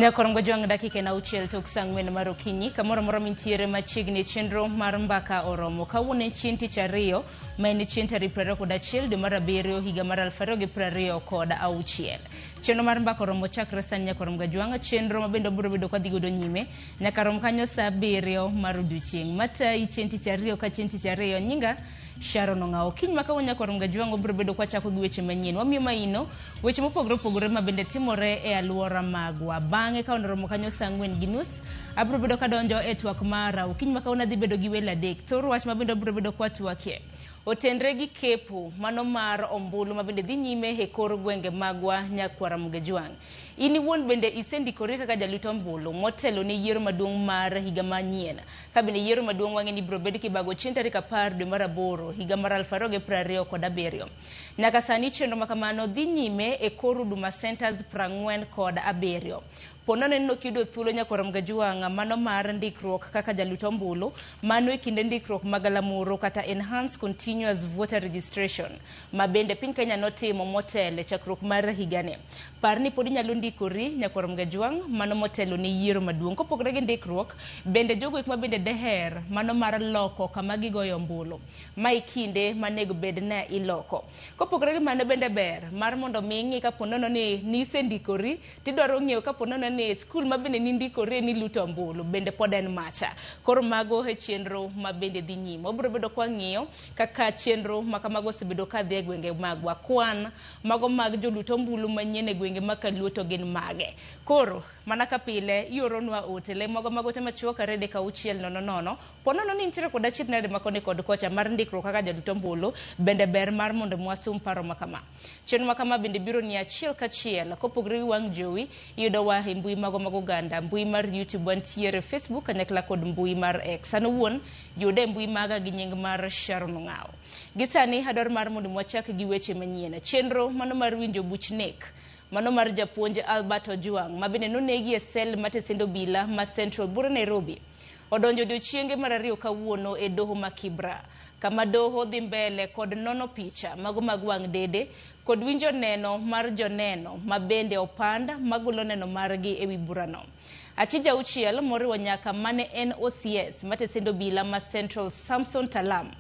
Nyakorongo jwang' dakika en auchiel tok saa ang'wen mar okinyi kamoro amora mintiere machiegni e chenro mar mbaka oromo. Kawuono en chieng' tich ariyo ma en chieng' tarik 21 dwe mar abiriyo higa mar 2026. Chenro mar mbaka oromo chakre sani Nyakorongo Jwang' chenro ma bende obiro bedo kwadhi godo nyime nyaka rom kanyo saa abiriyo mar odiochieng'. Matayi chieng' tich ariyo ka chieng' tich ariyo nyinga Sharon Ong'awo. Kiny ma kawuono Nyakorongo Jwang' wabiro bedo kwachako gi weche manyien. Wamiyo maino weche mopogore opogore ma bende timore e alwora magwa. Bang'e ka onoromo kanyo saa ang'wen gi nus, abiro bedo kadonjo e twak mara. Okinyi ma kawuono adhi bedo gi welo adek. Thor wach ma bende wabiro bedo kwatwakie. Otenre gi kepo mano mar ombulu ma bende dhi nyime e kor gwenge magwa Nyakwar Ramogi Jwang'. In iwuon bende isendikori kaka jalut ombulu motelo ne yiero maduong' mar higa manyien. Ka bende yiero maduong' wang'e ni biro bed kibago chieng' tarik 10 dwe mar aboro higa mar 2027. Nyaka sani chenro ma kamano dhi nyime e kor Huduma Centers 47. Po nono ni ok iyudo thuolo Nyakwar Mgajwang' mano mar ndikruok kaka jalut ombulu, mano e kinde ndikruok mag galamoro kata Enhanced Continuous Voter Registration ma bende piny Kenya notimo motelo e chakruok mar higani. Par ni pod inyalo ndikori Nyakwar Mgajwang' mano motelo ne yiero maduong'. Kopogore gi ndikruok, bende jogo ek ma bende deher mano mar loko kama gigoyo ombulu. Ma e kinde manego bed ni iloko. Kopogore gi mano bende ber mar mondo mi ing'i kapo nono ni nisendikori tidwaro ng'eyo kapo nono ni skul ma bende nindikorie niluto ombulu bende pod en macha. Koro mago e chenro ma bende dhi nyime. Wabiro bedo kwang'iyo kaka chenro ma kamago osebedo kadhi e gwenge magwa. Kwan mago mag jolut ombulu manyien e gwenge ma kaluo to gin mage. Koro mana ka pile ioronwa ote le mago mag ote machuok ariyo adek auchiel nono nono. Po nono ni intiere kod achiedh nade ma koni kod kocha mar ndikruok kaka jalut ombulu, bende ber mar mondo mi wasum paro ma kama. Chenro ma kama bende biro ni achiel kachiel kopogore gi wang' jowi, iyudowa e mbui magwa mag oganda, mbui mar YouTube wantiere, Facebook kanyakla kod mbui mar X. An owuon yude e mbui maga gi nying mar Sharon Ong'awo. Gi sani adwaro mar mondo mi wachak gi weche manyien. Chenro mano mar winjo buch nek mano mar japuonj Albert Ojwang' ma bende nonegi e sel ma tesend obila ma Central Bura Nairobi. Odonjo odiochienge mar ariyo kawuono e doho ma Kibra, kama doho dhi mbele kod nono picha mago mag wang' dede kod winjo neno mar joneno ma bende opand magolo neno margi ewi burano. Achij auchiel moriwo nyaka mane en OCS ma tesend obila ma Central Samson Talam.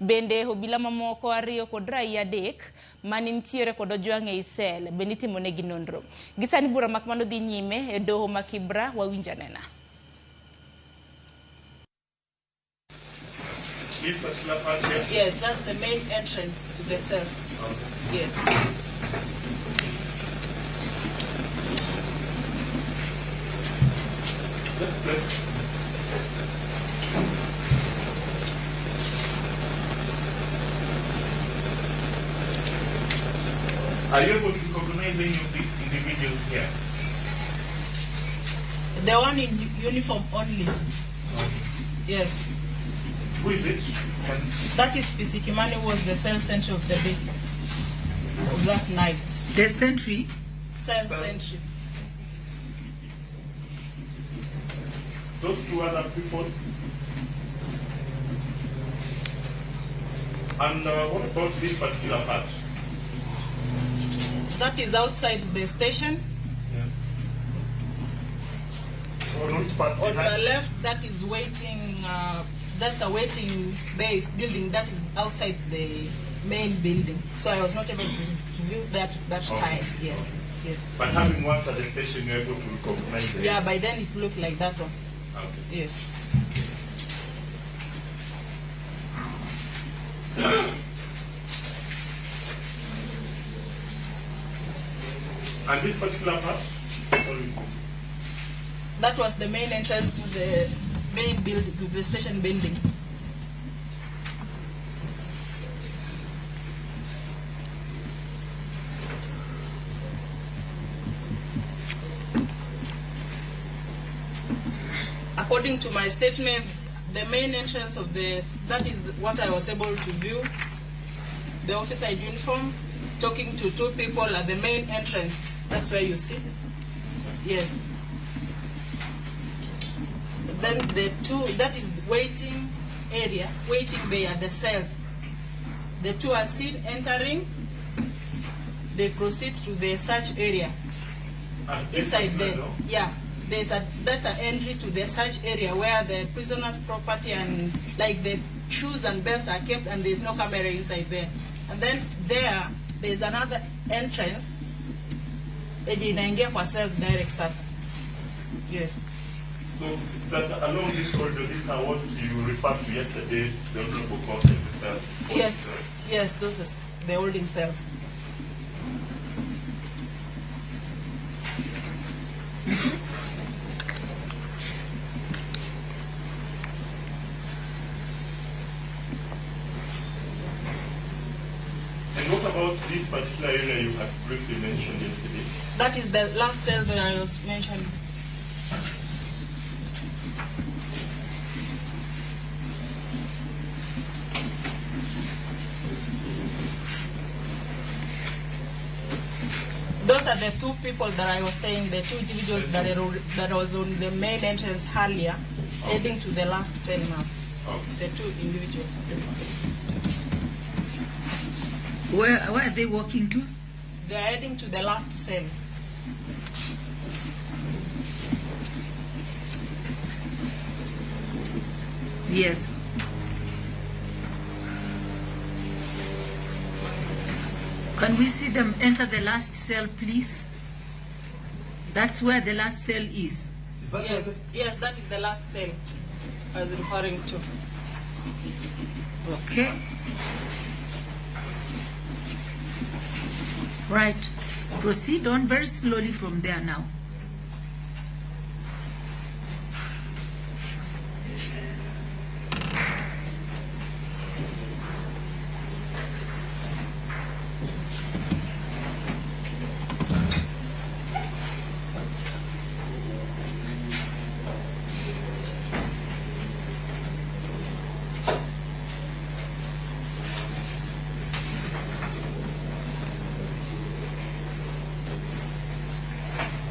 Bende obila mamoko ariyo kod raia adek mane nitiere kod Ojwang' ei sel bende itimonegi nonro. Gi sani bura ma kamano dhi nyime e doho ma Kibra, wawinj anena. This particular part here? Yes, that's the main entrance to the cells. Okay. Yes. That's good. Are you able to recognize any of these individuals here? The one in uniform only. Okay. Yes. Who is it? And That is PC Kimani, who was the cell sentry of the day, of that night. The sentry? Cell sentry. Those two other people. And what about this particular part? That is outside the station. Yeah. On which part? On behind? your left, that is waiting. That's a waiting bay building that is outside the main building. So I was not able to view that Okay. time. Yes. Okay. Yes. But having worked at the station, you're able to recognize the. Yeah, by then it looked like that one. Okay. Yes. And this particular part? Sorry. That was the main entrance to the main building, to the station building. According to my statement, the main entrance of the, that is what I was able to view, the officer in uniform talking to two people at the main entrance. That's where you see. Yes. Then the two, that is waiting area, waiting bay at the cells. The two are seen entering. They proceed to the search area. This Inside particular there. door? Yeah. There's a better entry to the search area where the prisoners' property and like the shoes and belts are kept, and there's no camera inside there. And then there's another entrance yenye inaingia kwa cells direct sasa. Yes. So that along this corridor, these are what you referred to yesterday, the Honorable Court as the cell. Yes, yes, those are the holding cells. And what about this particular area you had briefly mentioned yesterday? That is the last cell that I was mentioning. Those are the two people that I was saying, the two individuals that was on the main entrance earlier, heading to the last cell now. Okay. The two individuals. Where are they walking to? They are heading to the last cell. Yes. Can we see them enter the last cell, please? That's where the last cell is. Is that yes, yes, that is the last cell I was referring to. Okay. Right. Proceed on very slowly from there now.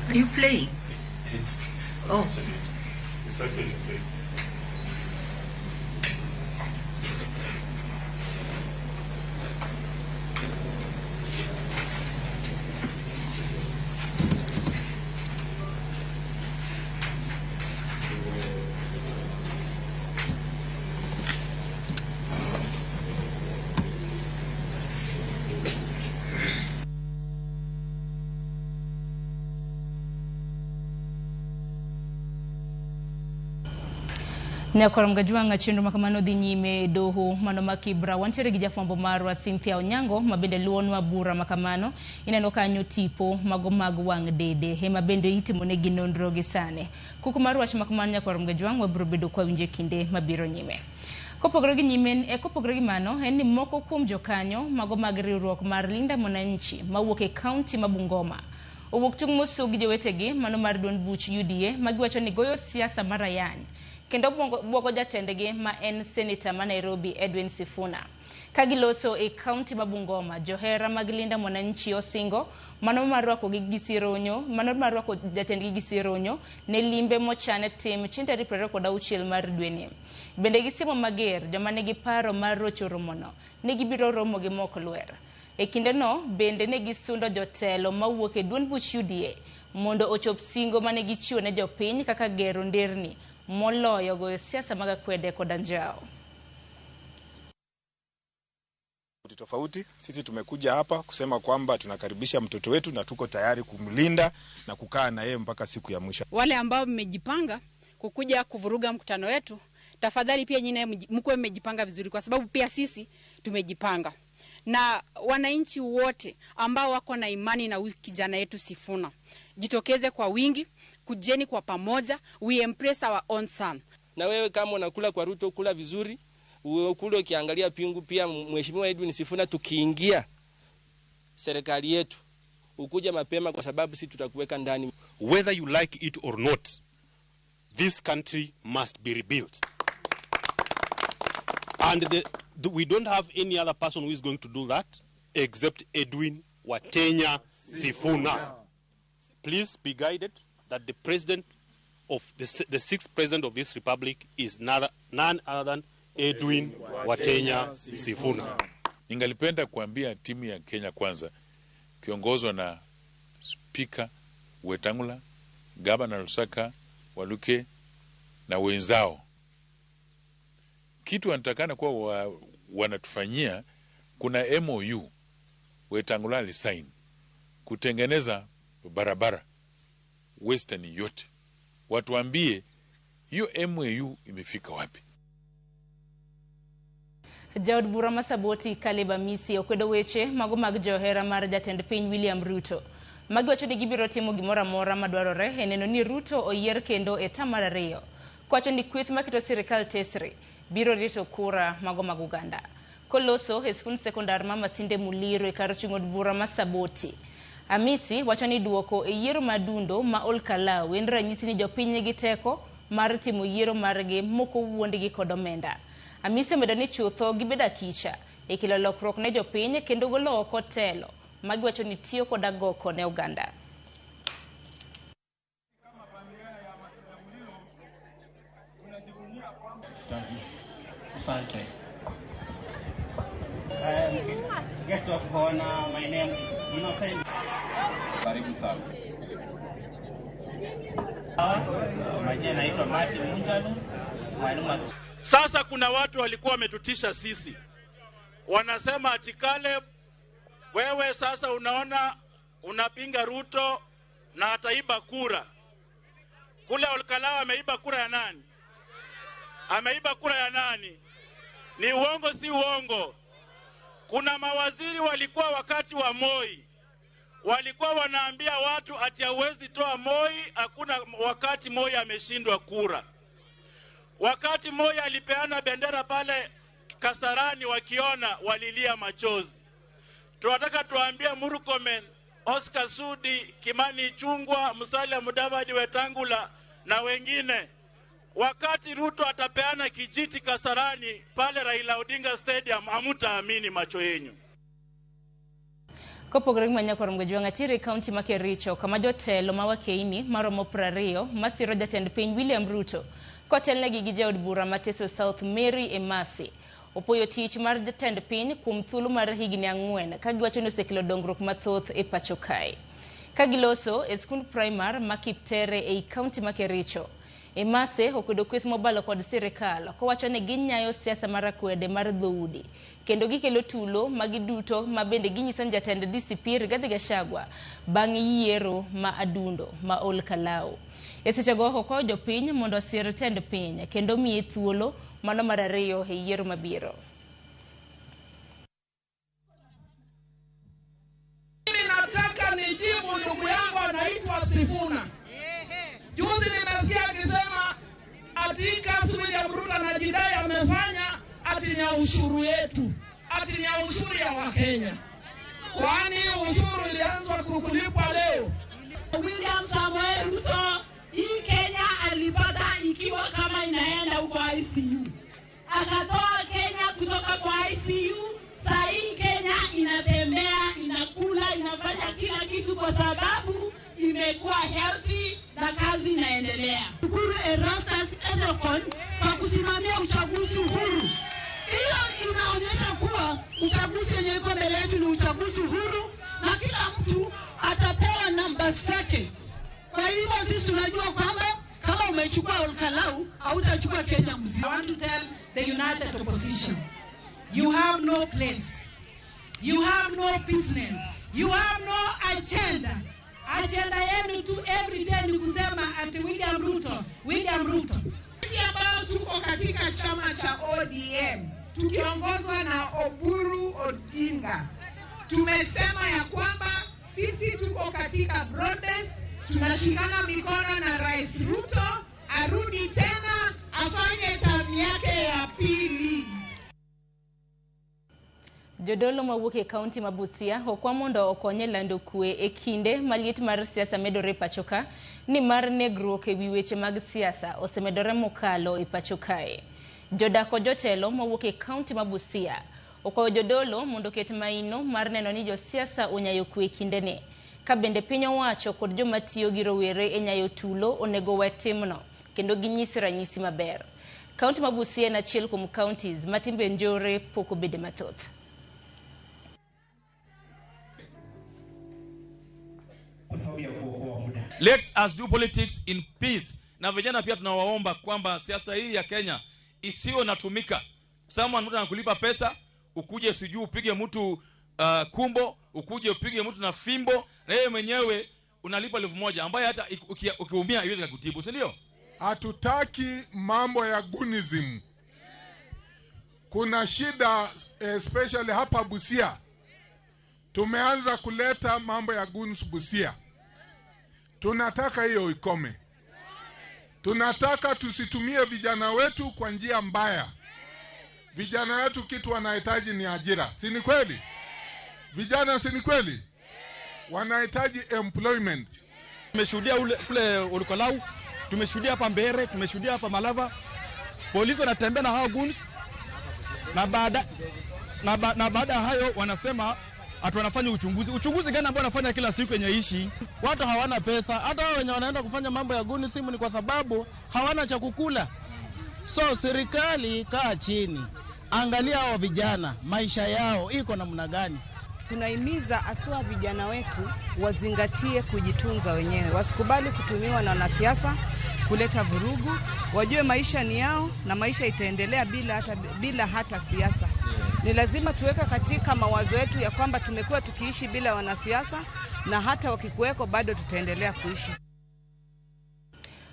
Are you playing? It's oh. It's actually playing. Nyakwarom Gajwang' chenro makamano dhi nyime doho mano ma Kibra. Wantiere gi jafwambo marwa Cynthia Onyango ma bende luwonwa bura makamano. Ineno kanyo tipo mago mag wang' dede ema bende itimonegi nonro gi sani. Kuku mar wach makamano Nyakwarom Gajwang' wabiro bedo kwa winje kinde mabiro nyime. Kopogore gi nyime, kopogore gi mano, en ni moko kuom jokanyo mago mag riwruok mar Linda Mwananchi mawuok e kaunti ma Bungoma owuok tung' mosu gi jowetegi mano mar duond buch UDA magiwacho ni goyo siasa mar ayany kendo buogo jatendgi ma en seneta ma Nairobi Edwin Sifuna. Ka giloso e kaunti ma Bungoma, johera mag Linda Mwananchi osingo mano mar rwako gi sironyo, mano mar rwako jatendgi gi sironyo ne limbe mochane tim chieng' tarik 26 mar dweni. Bende gisiemo mager joma nigi paro mar rocho romono ne gibiro romo gi mok lwer. E kindeno bende ne gisundo jotelo mawuok e duond buch UDA mondo ochop singo mane gichiwo ne jopiny kaka gero nderni moloyo goyo siasa mag akwede kod anjao. Tofauti, sisi tumekuja hapa kusema kwamba tunakaribisha mtoto wetu na tuko tayari kumlinda na kukaa na yeye mpaka siku ya mwisho. Wale ambao mmejipanga kukuja kuvuruga mkutano wetu, tafadhali pia nyinyi mkuwe mmejipanga vizuri, kwa sababu pia sisi tumejipanga. Na wananchi wote ambao wako na imani na kijana yetu Sifuna, jitokeze kwa wingi, kujeni kwa pamoja, we embrace our own son. Na wewe kama unakula kwa Ruto, kula vizuri, ukule ukiangalia pingu. Pia Mheshimiwa Edwin Sifuna, tukiingia serikali yetu ukuja mapema, kwa sababu sisi tutakuweka ndani. Whether you like it or not, this country must be rebuilt. And we don't have any other person who is going to do that except Edwin Watenya Sifuna. Please be guided that the president of the sixth president of this republic is none other than Edwin Watenya Sifuna. Ningalipenda kuambia timu ya Kenya Kwanza kiongozwa na Speaker Wetangula, Gavana Lusaka, Waluke na wenzao, kitu wanatakana kuwa wanatufanyia, kuna MOU Wetangula alisign kutengeneza barabara Western yote, watuambie hiyo MOU imefika wapi. Jaod bura ma Saboti Caleb Amisi okwedo weche mago mag johera mar jatend piny William Ruto. Magiwacho ni gibiro timo gimoro amora madwarore e neno ni Ruto oyier kendo e term mar ariyo. Kowacho ni kweth maketo sirikal tesre biro rito kura mago mag oganda. Koloso e skund sekondar ma Masinde Muliro e kar chung' od bura ma Saboti. Amisi wacho ni duoko e yiero madundo ma Ol Kalou en ranyisi ni jopiny nigi teko mar timo yiero margi mok owuondgi kod omenda. Amisi omedo ni chutho gibedo akicha e kelo lokruok ne jopiny kendo golo oko telo magiwacho ni tiyo kod agoko ne oganda. Asante. Guest of honor, my name is Innocent. Karibu sana. Majina naitwa Martin Munjalu, mwalimu. Sasa kuna watu walikuwa wametutisha sisi, wanasema ati Caleb, wewe sasa unaona unapinga Ruto na ataiba kura. Kule Olkalau ameiba kura ya nani? Ameiba kura ya nani? Ni uongo si uongo? Kuna mawaziri walikuwa wakati wa Moi walikuwa wanaambia watu ati hauwezi toa Moi, hakuna wakati Moi ameshindwa kura. Wakati Moi alipeana bendera pale Kasarani, wakiona walilia machozi. Tunataka tuambie Murkomen, Oscar Sudi, Kimani Ichung'wah, Musalia Mudavadi, Wetangula na wengine, wakati Ruto atapeana kijiti Kasarani pale Raila Odinga Stadium, hamutaamini macho yenyu. Kopogore gi manyakor Mgajwang' atiere e kaunti ma Kericho kama jotelo ma wakeini maromo 20 masiro jatend piny William Ruto kotelnegi gi jaod bura ma Teso South Mary Emasi opoyo tich mar jatend piny kuom thuolo mar higni 4 ka giwacho ni osekelo dongruok mathoth e pacho kae. Ka giloso e skund primar ma Kiptere ei kaunti ma Kericho, Emase okwedo kweth mobalo kod sirikal kowacho ni ginyayo siasa mar akwede mar dhoudi kendo gikelo tulo magiduto ma bende ginyiso ni jatend DCP Rigathi Gachagua bang' yiero ma adundo ma Ol Kalou. E sechego okwayo jopiny mondo osir tend piny kendo miye thuolo mano mar ariyo e yiero mabiro. Mimi nataka nijibu ndugu yangu anaitwa Sifuna. Juzi nimesikia akisema ati kazi William Ruto anajidai amefanya ati ni ushuru yetu, ati ni ushuru ya Wakenya. Kwani ushuru ilianza kulipwa leo? William Samoei Ruto hii Kenya alipata ikiwa kama inaenda huko ICU. Akatoa Kenya kutoka kwa ICU. Saa hii Kenya inatembea, inakula, inafanya kila kitu kwa sababu imekuwa healthy na kazi inaendelea. Shukuru Erastus Ethekon kwa kusimamia uchaguzi huru. Hiyo inaonyesha kuwa uchaguzi wenye iko mbele yetu ni uchaguzi huru na kila mtu atapewa namba zake. Kwa hivyo sisi tunajua kwamba kama umechukua Olkalau hautachukua Kenya mzima. I want to tell the united opposition, you have no place. You have no business. You have no agenda. Agenda yenu tu every day ni kusema ati William Ruto, William Ruto. Sisi ambao tuko katika chama cha ODM tukiongozwa na Oburu Odinga, tumesema ya kwamba sisi tuko katika broad-based, tunashikana mikono na Rais Ruto arudi tena afanye term yake ya pili. Jodolo mawuok e kaunti ma Busia okwa mondo okony e lando kwe e kinde ma liet mar siasa medore e pacho ka, nimar negruok ewi weche mag siasa osemedore mokalo e pacho kae. Jodak kod jotelo mawuok e kaunti ma Busia okwayo jodolo mondo oket maino mar neno ni josiasa onyayo kwe e kindeni, ka bende piny owacho kod joma tiyo gi rowere e nyayo tulo onego we timno kendo ginyis ranyisi maber. Kaunti ma Busia en achiel kuom counties ma timbe njore pok obede mathoth. Let us do politics in peace. Na vijana pia tunawaomba kwamba siasa hii ya Kenya isiwe natumika. Someone mtu anakulipa pesa, ukuje sijui upige mtu kumbo, ukuje upige mtu na fimbo, na yeye mwenyewe unalipa 1,000 ambaye hata ukiumia haiwezi kukutibu, si ndio? Hatutaki mambo ya gunism. Kuna shida especially hapa Busia. Tumeanza kuleta mambo ya guns Busia. Tunataka hiyo ikome. Tunataka tusitumie vijana wetu kwa njia mbaya. Vijana wetu kitu wanahitaji ni ajira. Si ni kweli? Vijana si ni kweli? Wanahitaji employment. Tumeshuhudia kule Olukolau, tumeshuhudia hapa Mbere, tumeshuhudia hapa Malava. Polisi wanatembea na hao guns na baada ya hayo wanasema ati wanafanya uchunguzi. Uchunguzi gani ambao wanafanya kila siku yenye ishi? Watu hawana pesa. Hata wao wenye wanaenda kufanya mambo ya guni simu ni kwa sababu hawana cha kukula. So serikali kaa chini, angalia hao vijana maisha yao iko namna gani. Tunahimiza haswa vijana wetu wazingatie kujitunza wenyewe, wasikubali kutumiwa na wanasiasa kuleta vurugu, wajue maisha ni yao na maisha itaendelea bila hata siasa. Ni lazima tuweka katika mawazo yetu ya kwamba tumekuwa tukiishi bila wanasiasa na hata wakikuweko bado tutaendelea kuishi.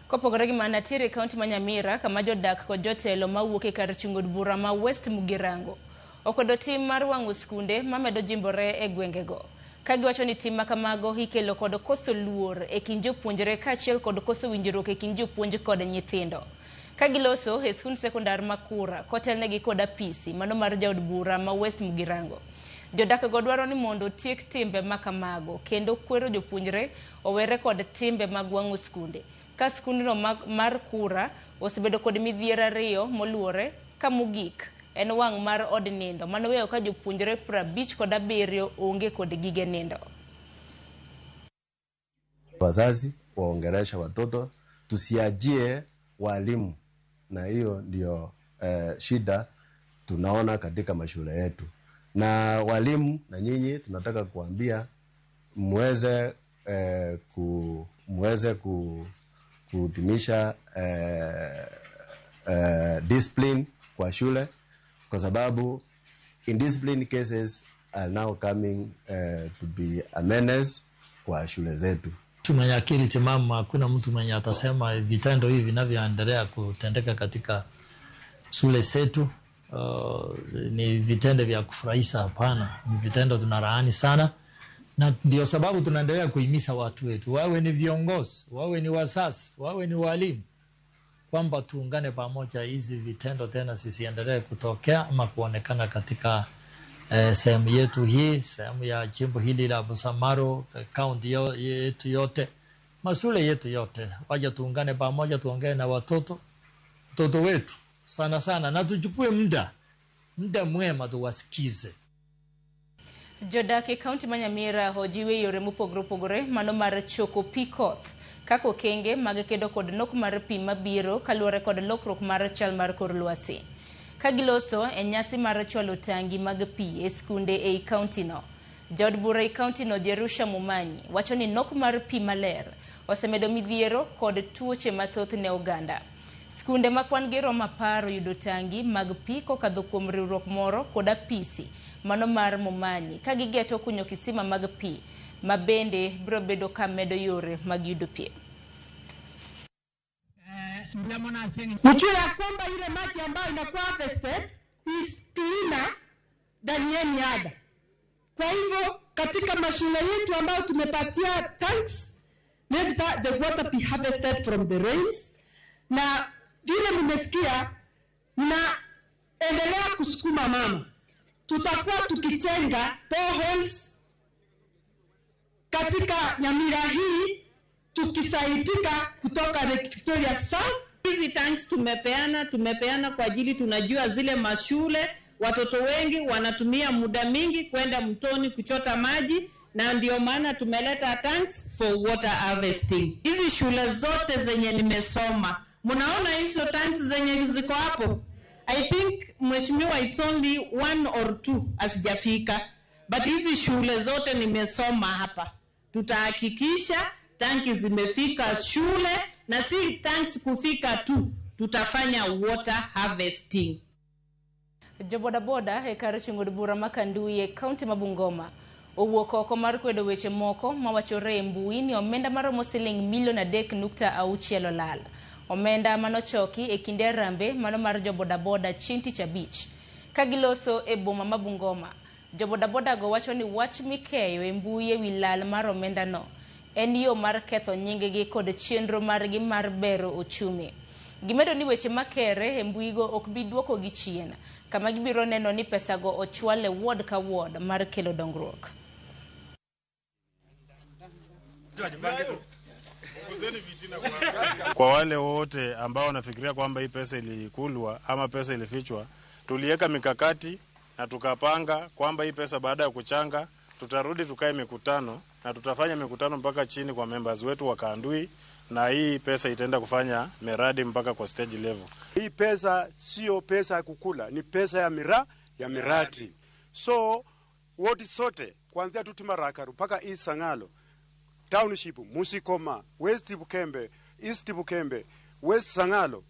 Kopogore gi mano nitiere e kaunti ma Nyamira kama jodak kod jotelo mawuok e kar chung' od bura ma West Mugirango okwedo tim mar wang'o skunde mamedo jimbore e gwengego. Ka giwacho ni tim makamago ikelo kod koso luor e kind jopuonjre kaachiel kod koso winjruok e kind jopuonj kod nyithindo. Ka giloso e skund sekondar ma Kura kotelnegi kod apisi mano mar jaod bura ma West Mugirango. Jodak go dwaro ni mondo otiek timbe makamago kendo kwero jopuonjre owere kod timbe mag wang'o skunde. Ka skundno mar Kura osebedo kod midhiero ariyo moluwore ka mogik en wang' mar od nindo manoweyo ka jopuonjre 57 onge kod gige nindo. Wazazi waongelesha watoto, tusiajie walimu, na hiyo ndio shida tunaona katika mashule yetu. Na walimu na nyinyi tunataka kuambia muweze kutimisha discipline kwa shule, kwa sababu indiscipline cases are now coming to be a menace kwa shule zetu. Mtu mwenye akili timamu, hakuna mtu mwenye atasema vitendo hivi vinavyoendelea kutendeka katika shule zetu ni vitendo vya kufurahisha. Hapana, ni vitendo tunalaani sana, na ndio sababu tunaendelea kuhimiza watu wetu, wawe ni viongozi, wawe ni wazazi, wawe ni walimu, kwamba tuungane pamoja, hizi vitendo tena zisiendelee kutokea ama kuonekana katika sehemu yetu hii, sehemu ya jimbo hili la Busamaro, kaunti yetu yote, mashule yetu yote. Waje tuungane pamoja, tuongee na watoto wetu sana sana, na tuchukue muda mwema tuwasikize. Jodak e kaunti ma Nyamira ojiwe yore mopogore opogore mano mar choko pi koth kaka okenge mag kedo kod nok mar pi mabiro kaluwore kod lokruok mar chal mar kor lwasi. Ka giloso e nyasi mar chwalo tangi mag pi e skunde ei kaunti no. Jaod bura e kaunti no Jerusha Mumanyi wacho ni nok mar pi maler osemedo midhiero kod tuoche mathoth ne oganda. Skunde ma kwan gi romo 10 oyudo tangi mag pi kokadho kuom riwruok moro kod apisi mano mar Mumanyi ka gigeto kunyo kisima mag pi ma bende biro bedo ka medo yore mag yudo pi. Mjue ya kwamba ile maji ambayo inakuwa harvested is cleaner than any other. Kwa hivyo katika mashule yetu ambayo tumepatia tanks, let the water be harvested from the rains. Na vile mmesikia, na endelea kusukuma mama. Tutakuwa tukichenga boreholes katika Nyamira hii tukisaidika kutoka Lake Victoria South. Hizi tanks tumepeana kwa ajili tunajua zile mashule watoto wengi wanatumia muda mingi kwenda mtoni kuchota maji, na ndio maana tumeleta tanks for water harvesting. Hizi shule zote zenye nimesoma, mnaona hizo tanks zenye ziko hapo? I think mheshimiwa it's only 1 or 2 asijafika, but hizi shule zote nimesoma hapa tutahakikisha Tanki zimefika shule, na si tanks kufika tu, tutafanya water harvesting. Jobodaboda e kar chung' od bura ma Kandui e kaunti ma Bungoma owuok oko mar kwedo weche moko mawachore e mbui ni omenda maromo siling milion 3.6 olal. Omenda manochoki e kinde harambee mano mar jobodaboda chieng' tich abich. Ka giloso e boma ma Bungoma, jobodaboda go wacho ni wach mikeyo e mbui ewi lal mar omenda no en yo mar ketho nying-gi kod chenro margi mar bero ochumi. Gimedo ni weche makere e mbuigo ok bi duokogi chien, kama gibiro neno ni pesago ochwal e ward ka ward mar kelo dongruok. Kwa wale wote ambao wanafikiria kwamba hii pesa ilikulwa ama pesa ilifichwa, tuliweka mikakati na tukapanga kwamba hii pesa baada ya kuchanga tutarudi tukae mikutano na tutafanya mikutano mpaka chini kwa members wetu wa Kandui, na hii pesa itaenda kufanya miradi mpaka kwa stage level. Hii pesa sio pesa ya kukula, ni pesa ya miradi. So wote sote kuanzia Tuti Marakaru mpaka East Sangalo Township, Musikoma, West Bukembe, East Bukembe, West Sangalo,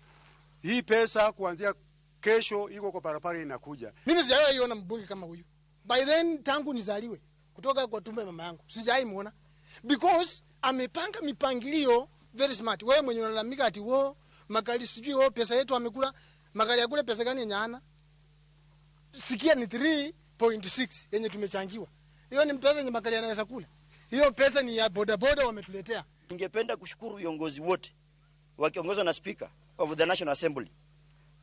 hii pesa kuanzia kesho iko kwa barabara inakuja. Mimi sijawahi iona mbunge kama huyu. By then tangu nizaliwe kutoka kwa tumbo ya mama yangu sijawahi muona, because amepanga mipangilio very smart. Wewe mwenye unalalamika ati wo Makali sijui wo pesa yetu amekula, Makali akule pesa gani yenye hana? Sikia ni 3.6 yenye tumechangiwa. Hiyo ni pesa yenye Makali anaweza kula. Hiyo pesa ni ya bodaboda wametuletea. Ningependa kushukuru viongozi wote wakiongozwa na Speaker of the National Assembly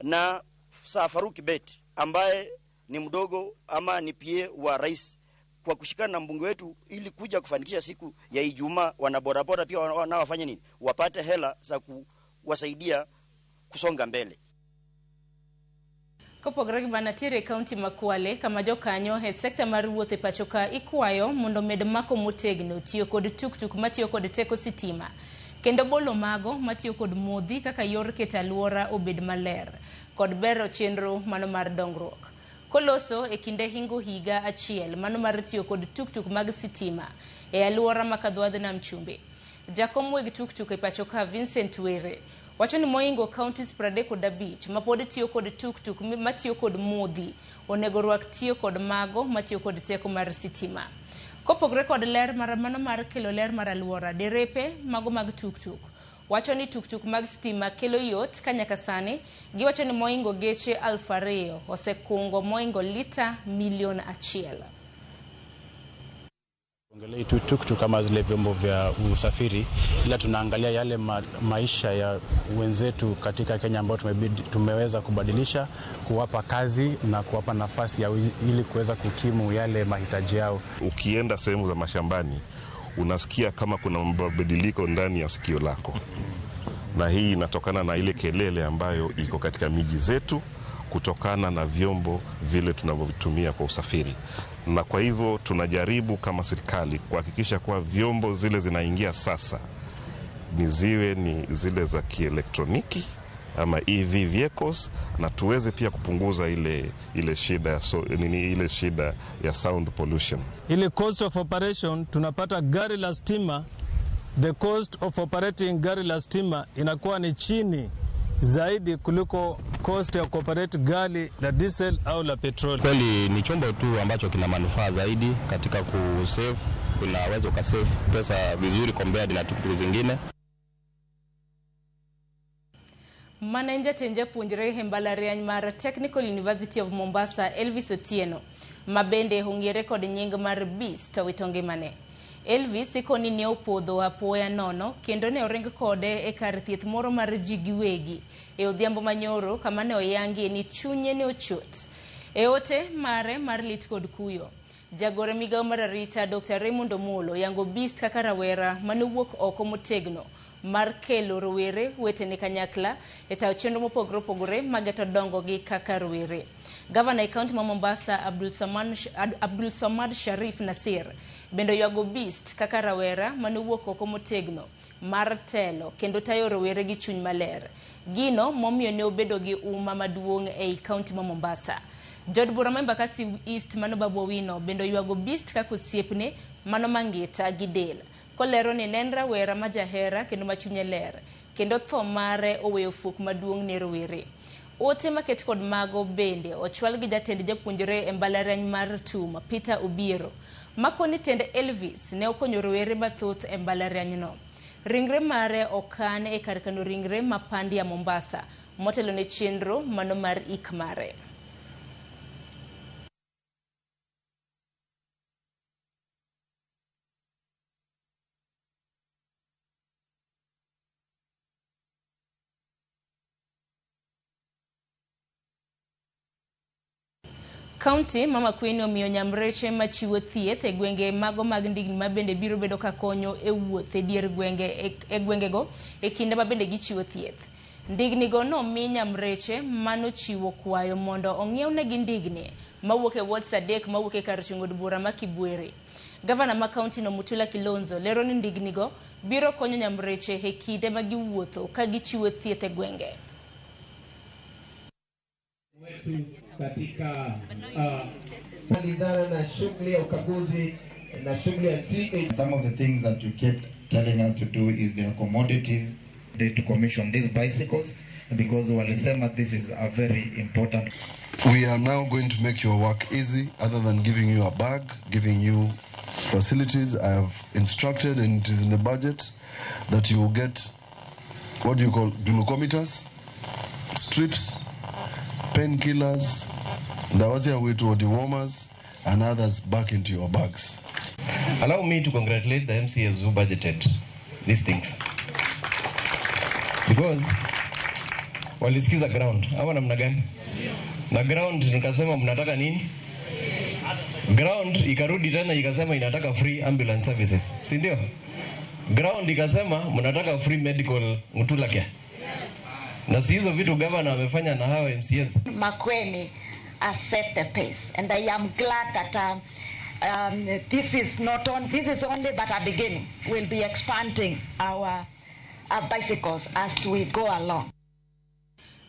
na Sir Farouk Bett ambaye ni mdogo ama ni PA wa rais, kwa kushikana na mbunge wetu ili kuja kufanikisha siku ya Ijumaa wanabodaboda pia wanaofanya nini wapate hela za kuwasaidia kusonga mbele. Kopogore gi mano, nitiere e kaunti ma Kwale kama jokanyo e sekta mar wuoth e pacho ka ikwayo mondo med mako motegno tiyo kod tuktuk matiyo kod teko sitima kendo bolo mago matiyo kod modhi kaka yor keto alwora obed maler kod bero chenro mano mar dongruok. Koloso e kinde hingo higa achiel mano mar tiyo kod tuktuk mag sitima e alwora ma Kadwadh Nam Chumbi. Jakom weg tuktuk e pacho ka Vincent Were wacho ni moingo counties 35 mapod tiyo kod tuktuk matiyo kod modhi onego rwak tiyo kod mago matiyo kod teko mar sitima. Kopogore kod ler mar mano mar kelo ler mar alwora, derepe mago mag tuktuk wacho ni tuktuk mag stima kelo yot ka nyaka sani giwacho ni moingo geche 2,000 osekungo moingo lita milioni 1. Ongelei tu tuktuk kama zile vyombo vya usafiri, ila tunaangalia yale maisha ya wenzetu katika Kenya ambao tumeweza kubadilisha, kuwapa kazi na kuwapa nafasi ya ili kuweza kukimu yale mahitaji yao. Ukienda sehemu za mashambani unasikia kama kuna mabadiliko ndani ya sikio lako, na hii inatokana na ile kelele ambayo iko katika miji zetu kutokana na vyombo vile tunavyovitumia kwa usafiri. Na kwa hivyo tunajaribu kama serikali kuhakikisha kuwa vyombo zile zinaingia sasa ni ziwe ni zile za kielektroniki ama EV vehicles, na tuweze pia kupunguza ile shida ya ile shida ya sound pollution. Ile cost of operation tunapata gari la stima, the cost of operating gari la stima inakuwa ni chini zaidi kuliko cost ya kuoperate gari la diesel au la petroli. Kweli ni chombo tu ambacho kina manufaa zaidi katika kusave, unaweza ukasave pesa vizuri compared na tuktuk zingine. Mana en jatend japuonjre e mbalariany mar Technical University of Mombasa Elvis Otieno ma bende ong'ere kod nying mar Beast owito ngimane. Elvis ikoni ne opodho apoya nono kendo ne oring kode e kar thieth moro mar ji giwegi e odhiambo manyoro kama ne oyangie ni chunye ne ochot. E ote mare mar lit kod kuyo, jagore migao mar arita Dr. Raymond Omolo yango Beast kaka rawera manowuok oko motegno mar kelo rowere wetene kanyakla e tayo chenro mopogore opogore mageto dongo gi kaka rowere. Gavana e kaunti ma Mombasa Abdul Samad Sharif Nasir bende oywago Beast kaka rawera manowuok oko motegno mar telo kendo tayo rowere gi chuny maler. Gino momiyo ne obedo gi uma maduong' ei kaunti ma Mombasa. Jaod bura ma Embakasi East mano Babu Owino bende oywago Beast kaka osiepne mano mangita gi del Kolero ni ne en rawera ma jahera kendo ma chunye ler, kendo tho mare oweyo fuok maduong' ne rowere. Ote maket kod mago bende ochwal gi jatend japuonjre e mbalariany mar TUM, Peter Obiero, makoni tend Elvis ne okonyo rowere mathoth e mbalarianyno. Ringre mare okan e kar kano ringre ma Pandia Mombasa, motelo ne chenro mano mar ik mare. Kaunti ma Makueni omiyo nyamreche machiwo thieth e gwenge mago mag ndigni ma bende biro bedo ka konyo e wuoth e dier gwenge e gwengego e kinde ma bende gichiwo thieth. Ndigni go nomi nyamreche manochiwo kwayo mondo ong'iewnegi ndigni mawuok e wards 3 mawuok e kar chung' od bura ma Kibwere. Gavana ma kaunti no Mutula Kilonzo lero ni ndigni go biro konyo nyamreche e kinde ma giwuotho ka gichiwo thieth e gwenge. Katika na shughuli ya ukaguzi na shughuli ya CA. Some of the things that you kept telling us to do is their commodities to commission these bicycles because walisema this is a very important. We are now going to make your work easy other than giving you a bag, giving you facilities. I have instructed, and it is in the budget, that you will get what do you call glucometers, strips, painkillers, ndawazia wetu dewormers, and others back into your bags. Allow me to congratulate the MCAs who budgeted these things. Because walisikiza ground. Hawa namna gani? Na ground nikasema mnataka nini? Ground ikarudi tena ikasema inataka free ambulance services. Si ndio? Ground ikasema mnataka free medical Mutula care. Na si hizo vitu governor amefanya na hawa MCAs. Makueni has set the pace, and I am glad that this is not on, this is only but a beginning. We'll be expanding our bicycles as we go along.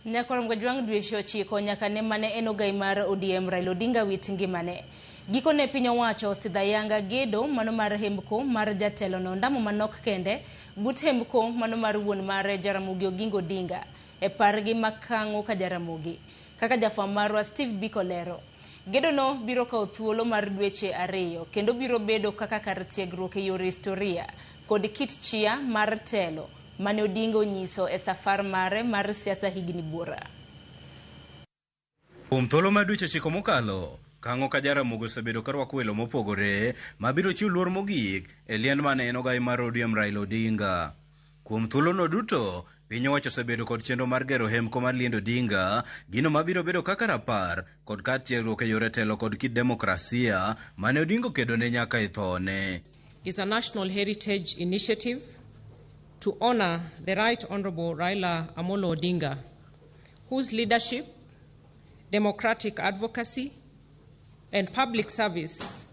Nyakwar Mgajwang' dweche 9 nyaka ne mane en ogai mar ODM Raila Odinga wit ngimane. Gikone piny owacho osidho ayanga gedo mano mar hembko mar jatelono ndamo manok kende but hembko mano mar wuon mare Jaramogi Oginga Odinga e pargi ma Kang'o ka Jaramogi. Kaka jafwamb marwa Steve Biko lero, gedono biro kawo thuolo mar dweche 2 kendo biro bedo kaka kar tiegruok e yore historia kod kit chia mar telo mane Odinga onyiso e safar mare mar siasa higni buora. Kuom thuolo mar dweche 9 mokalo, Kang'o ka Jaramogi osebedo ka rwako welo mopogore mabiro chiwo luor mogik e liend mane en ogai mar ODM Raila Odinga. Kuom thuolono duto, piny owacho osebedo kod chenro mar gero hemko mar liend Odinga, gino mabiro bedo kaka rapar kod kar tiegruok e yore telo kod kit demokrasia mane Odinga okedone nyaka e thone. Is a national heritage initiative to honor the Right Honorable Raila Amolo Odinga, whose leadership, democratic advocacy, and public service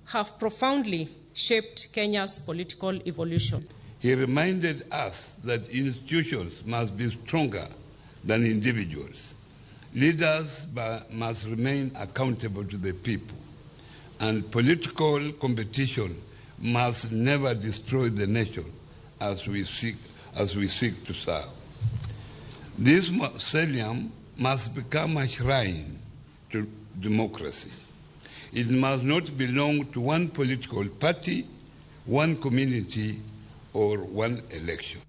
have profoundly shaped Kenya's political evolution. He reminded us that institutions must be stronger than individuals. Leaders must remain accountable to the people, and political competition must never destroy the nation as we seek to serve. This mausoleum must become a shrine to democracy. It must not belong to one political party, one community, or one election.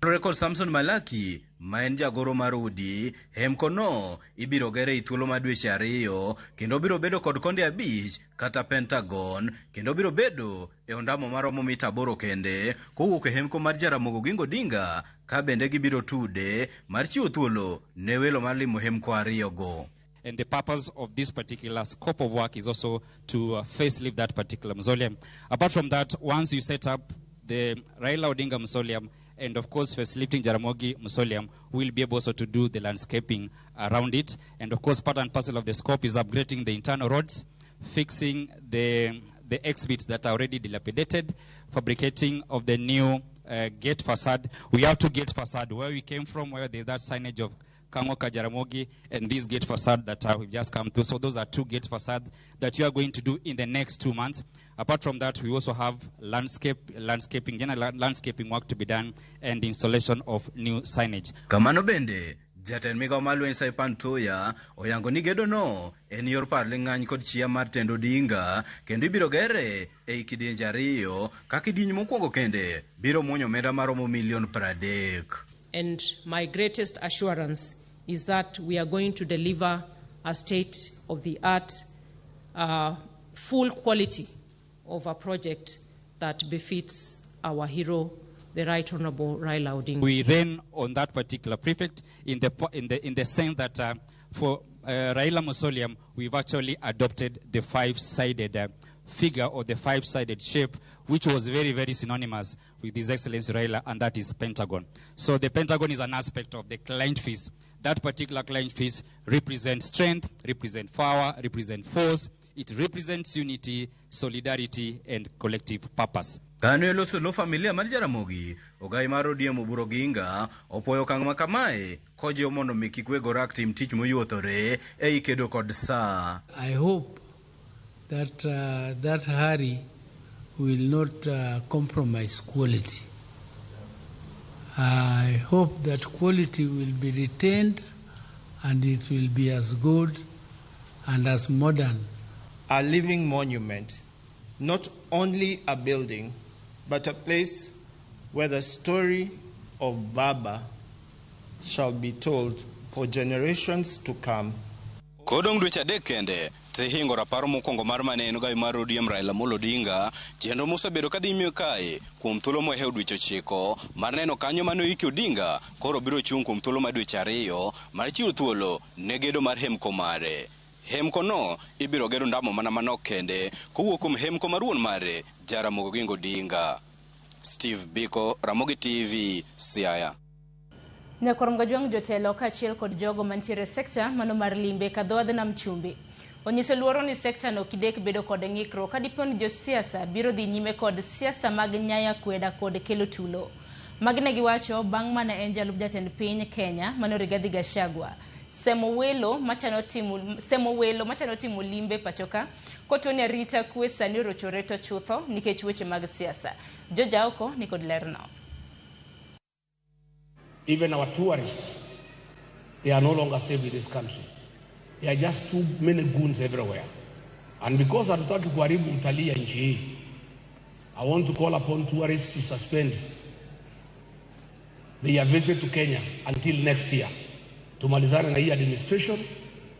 Record Samson Malaki, ma en jagoro mar udi, hemko no ibiro gere e thuolo mar dweche 2 kendo biro bedo kod konde 5 kata pentagon kendo biro bedo e ondamo maromo mita 8 kende kowuok e hemko mar Jaramogi Oginga Odinga ka bende gibiro tude mar chiwo thuolo ne welo mar limo hemko 2 go. And the purpose of this particular scope of work is also to facelift that particular mausoleum. Apart from that, once you set up the Raila Odinga mausoleum and of course facelifting Jaramogi mausoleum, we'll be able also to do the landscaping around it. And of course, part and parcel of the scope is upgrading the internal roads, fixing the exhibits that are already dilapidated, fabricating of the new gate facade. We have two gate facade, where we came from, where there's that signage of Kang'o ka Jaramogi and this gate facade that we've just come to. So those are 2 gate facades that you are going to do in the next 2 months. Apart from that, we also have landscaping, general landscaping work to be done and installation of new signage. Kamano bende, jatend migao mar lweny Saipan Tuya oyango ni gedo no en yor par ling'any kod chia mar tend Odinga kendo ibiro gere ei kidienje 2 ka kidieny mokwongo kende biro muonyo omenda maromo milion 30. And my greatest assurance is that we are going to deliver a state-of-the-art, full quality of a project that befits our hero, the Right Honorable Raila Odinga. We ran on that particular prefect in the sense that for Raila Mausoleum, we've actually adopted the 5-sided figure or the 5-sided shape, which was very, very synonymous with His Excellency Raila, and that is Pentagon. So the Pentagon is an aspect of the client fees. That particular client fees represents strength, represents power, represents force. It represents unity, solidarity, and collective purpose. Kane loso lo familia mar Jaramogi, ogai mar ODM Oburu Oginga, opoyo okang' ma kamae kojiwo mondo mi kik weg orak tim tich moyuothore ei kedo kod saa. I hope that that hurry will not compromise quality. I hope that quality will be retained and it will be as good and as modern. A living monument, not only a building, but a place where the story of Baba shall be told for generations to come. Kodong' dweche 3 kende tihingo rapar mokwongo mar mane en ogai mar ODM Raila Amolo Odinga, chenro mosebedo kadhi nyime kae kuom thuolo mohewo dweche 9 mar neno kanyo mane oiki Odinga koro biro chung' kuom thuolo mar dweche 2 mar chiwo thuolo ne gedo mar hemko mare. Hemko no ibiro gero ndamo mana manok kende kowuok kuom hemko mar wuon mare Jaramogi Oginga Odinga. Steve Biko, Ramogi TV, Siaya. Nyakwar Mgajwang' jotelo kaachiel kod jogo mantiere sekta mano mar limbe kadho nam chumbi onyiso luoro ni sekta no kidek bedo kod ng'ikruok kadipo ni josiasa biro dhi nyime kod siasa mag nyaya kweda kod kelo tulo. Magi ne giwacho bang' mane en jalup jatend piny Kenya mano Rigathi Gachagua semo welo machano timo limbe pachoka kotoni arita kwe sani orochore to chutho nikech weche mag siasa. Joja oko ni kod lerno. Even our tourists, they are no longer safe in this country. There are just too many goons everywhere. And because hatutaki kuharibu utalii ya nchi hii, I want to call upon tourists to suspend their visit to Kenya until next year. Tumalizane na hii administration,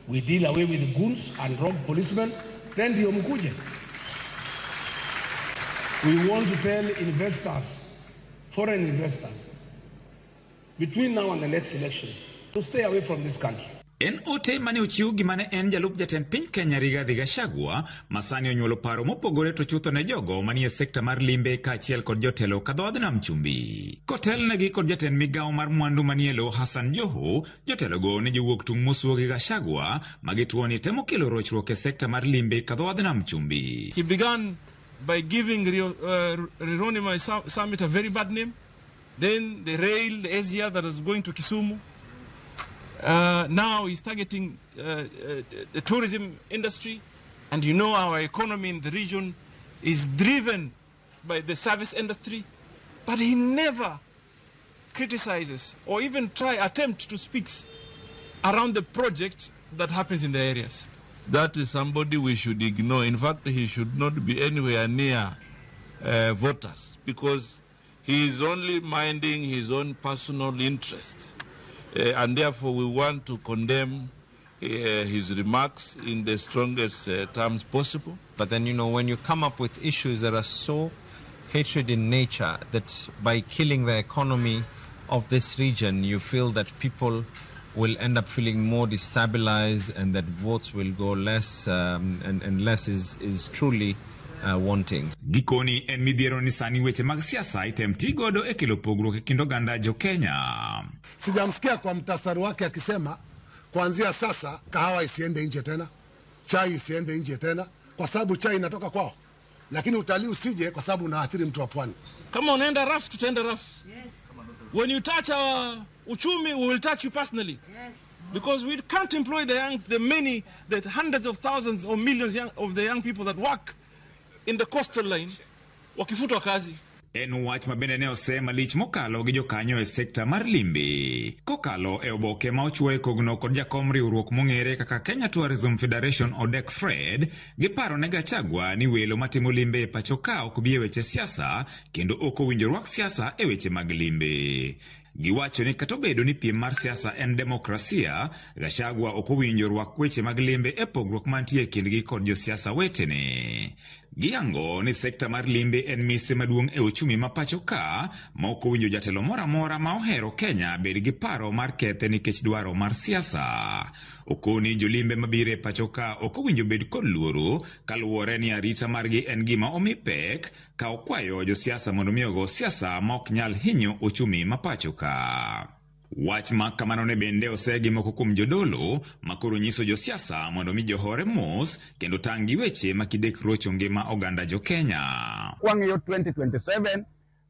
we deal away with the goons and rogue policemen, then ndio mkuje. We want to tell investors, foreign investors, between now and the next election, to stay away from this country. En ote mane ochiw gi mane en jalup jatend piny Kenya Rigathi Gachagua masani onyuolo paro mopogore to chutho ne jogo manie sekta mar limbe kaachiel kod jotelo kadho nam chumbi. Kotelnegi kod jatend migawo mar mwandu manie lowo Hassan Joho, jotelogo ne jowuok tung' mosuo gi Gachagua magituo ni temo kelo rochruok e sekta mar limbe kadho nam chumbi. He began by giving Rironi Summit a very bad name. Then the rail, the SGR that was going to Kisumu. Now he's targeting the tourism industry. And you know our economy in the region is driven by the service industry. But he never criticizes or even attempt to speak around the project that happens in the areas. That is somebody we should ignore. In fact, he should not be anywhere near voters because he is only minding his own personal interests. And therefore, we want to condemn his remarks in the strongest terms possible. But then, you know, when you come up with issues that are so hatred in nature that by killing the economy of this region, you feel that people will end up feeling more destabilized and that votes will go less and less is truly wanting. Gikoni en midhiero ni sani weche mag siasa item ti godo e kelo pogruok e kind oganda jo Kenya. Sijamsikia kwa mtasari wake akisema kuanzia sasa kahawa isiende nje tena, chai isiende nje tena, kwa sababu chai inatoka kwao. Lakini utalii usije kwa sababu unaathiri mtu wa pwani. Kama unaenda rough, tutaenda rough. Yes. When you touch our Uchumi, we will touch you personally. Yes. Because we can't employ the young, the many, the hundreds of thousands or millions young, of the young people that work in the coastal line, wakifutwa kazi. En wach ma bende ne ose malich mokalo gi jokanyo e sekta mar limbe. Kokalo e oboke ma ochwo e kogno kod jakom riwruok mong'ere kaka Kenya Tourism Federation Odek Fred, giparo ne Gachagua ni welo matimo limbe e pacho ka ok bi e weche siasa kendo ok owinjo rwak siasa e weche mag limbe. Giwacho ni kata obedo ni piem mar siasa en demokrasia, Gachagua ok owinjo rwak weche mag limbe e pogruok mantie e kindgi kod josiasa wetene. Giyango ni sekta mar limbe en mise maduong' e uchumi ma pacho ka, ma ok owinjo jatelo moro amora ma ohero Kenya bed gi paro mar kethe nikech dwaro mar siasa. Okoni jolimbe mabiro e pacho ka ok owinjo bed kod luoro kaluwore ni arita margi en gima omi pek ka okwayo josiasa mondo mi ogo siasa ma ok nyal hinyo uchumi ma pacho ka. Wach ma kamano ne bende osegi moko kuom jodolo ma koro nyiso josiasa mondo mi johore mos kendo tang' gi weche ma kidek rocho ngima oganda jo Kenya. Kwang'iyo 2027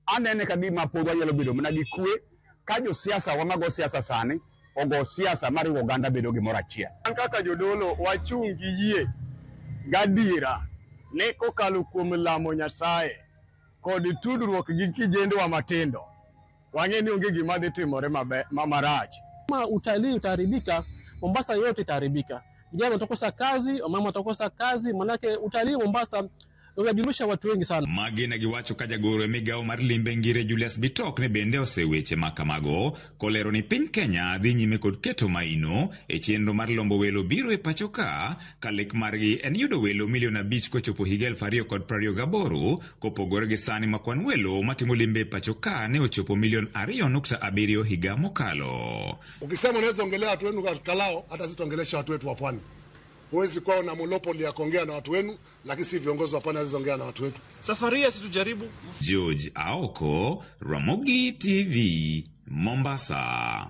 anene ka gima pod wanyalo bedo mana gi kwe ka josiasa wa mago siasa sani ogo siasa mariwo oganda bedo gimoro achiel. An kaka jodolo wachung' gi yie gadiera ni kokalo kuom lamo Nyasaye kod tudruok gi kijendwa matindo wang'e ni onge gima dhi timore marach. Kama utalii utaharibika, Mombasa yote itaharibika. Vijana watakosa kazi, wamama watakosa kazi, manake utalii Mombasa unajulisha watu wengi sana. Magi ne giwacho ka jagoro e migawo mar limbe Ngire Julius Bitok ne bende oseweche ma kamago kolero ni piny Kenya dhi nyime kod keto maino e chenro mar lombo welo biro e pacho ka ka lek margi en yudo welo milion 5 kochopo higa 2028 kopogore gi sani ma kwan welo matimo limbe e pacho ka ne ochopo milion 2.7 higa mokalo. Ukisema unaweza ongelea watu wenu Kalao, hata sisi tuongelesha watu wetu wa pwani. Huwezi kuwa na monopoli ya kuongea na watu wenu, lakini si viongozi wa pwani walizoongea na watu wetu. Safari hii situjaribu. George Aoko, Ramogi TV, Mombasa.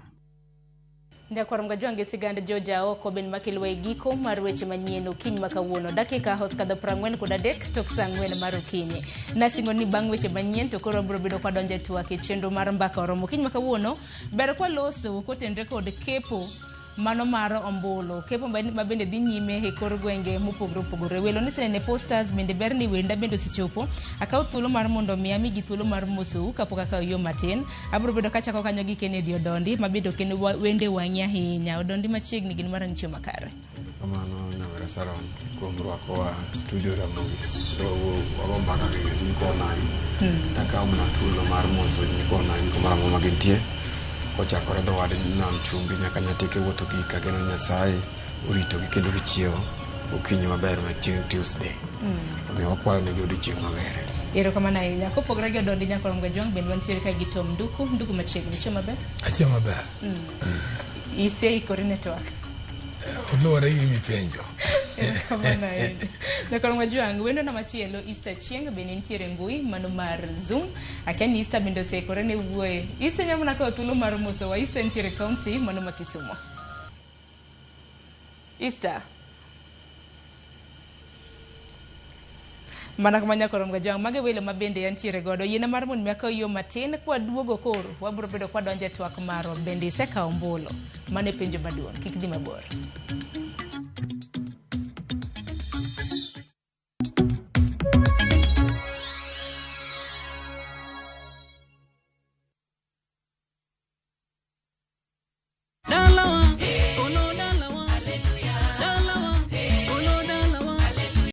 Nyakwar Mgajwangi sigand George Aoko ben makilwa e giko mar weche manyien okinyi ma kawuono. Dakika osekadho 43 tok saa 4 mar okinyi. Nasingo ni bang' weche manyien to koro wabiro bedo kwadonjo e twak e chenro mar mbaka oromo. Okinyi ma kawuono ber kwaloso kotenre kod kepo mano mar ombulu, kepo ma bende dhi nyime e kor gwenge mopogore opogore. Welo ni senene posters bende ber ni wenda bende osechopo. Akaw thuolo mar mondo mi amigi thuolo mar mosou kapok akawo yo matin. Abiro bedo kachako kanyo gi Kennedy Odondi ma bende ok en wende wang'i ahinya. Odondi machiegni gin mar nichio makare. Kamano Nyamera Salon kuom rwakowa studio Ramogi. Wago mbaka gi nyikwa Onagi. Takawo mana thuolo mar moso nyikwa Onagi kumoro amora ma gintie. Kochakore dho wad nam chumbi nyaka Nyatike wuotho gi kageno Nyasaye oritogi kendo gichiewo okinyi maber ma chieng' Tuesday. Omiyo wakwayo negi odiochieng' maber. Erokamano ahinya. Kopogore gi Odondi Nyakwar Mgajwang' bende wantiere ka gi Tom Nduku. Nduku machiegni, chiemo maber? Achiemo maber. Iseikori ne twak? Oluwore gi mipenjo. Erokamano ahinya. Nyakwar Mgajwang', wendona machielo Easter Chieng' bende nitiere mbui mano mar Zoom. Akia ni Easter bende oseikore ne wuoye. Easter nyalo mana kawo thuolo mar mosowa. Easter nitiere county mano ma Kisumu. Easter. Mana kama Nyakwar Mgajwang', mago e welo ma bende antiere godo. Yiena mar mondo mi akaw yo matin kwaduogo koro wabiro bedo kwadonjo e twak marwa. Bende isekawo ombulu? Mano e penjo maduong'. Kik dhi mabor.